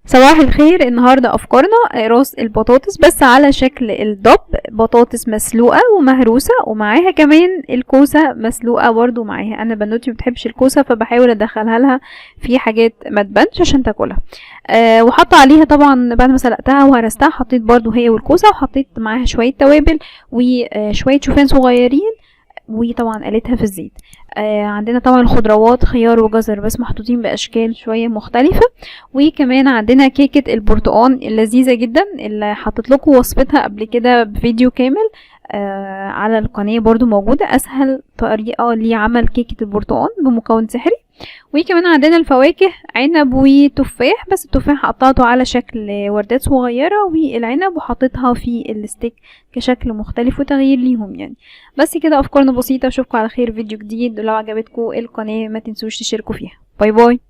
صباح الخير. النهارده افكارنا راس البطاطس بس على شكل الدب، بطاطس مسلوقة ومهروسه ومعاها كمان الكوسه مسلوقة برضو معاها. انا بنوتي مبتحبش الكوسه فبحاول ادخلها لها في حاجات ما تبانش عشان تاكلها. وحاطه عليها طبعا بعد ما سلقتها وهرستها حطيت برضو هي والكوسه، وحطيت معاها شوية توابل وشوية شوفان صغيرين، وطبعا قليتها في الزيت. عندنا طبعا الخضروات خيار وجزر بس محطوطين باشكال شوية مختلفة. وكمان عندنا كيكة البرتقال اللذيذة جدا اللي حطيت لكم وصفتها قبل كده بفيديو كامل على القناة برضو موجودة، اسهل طريقه لعمل كيكة البرتقال بمكون سحري. وكمان عندنا الفواكه عنب وتفاح، بس التفاح قطعته على شكل وردات صغيرة، والعنب وحطيتها في ال stick كشكل مختلف وتغيير ليهم يعني. بس كده افكارنا بسيطة. اشوفكم على خير فيديو جديد، ولو عجبتكم القناة ما تنسوش تشتركوا فيها. bye bye.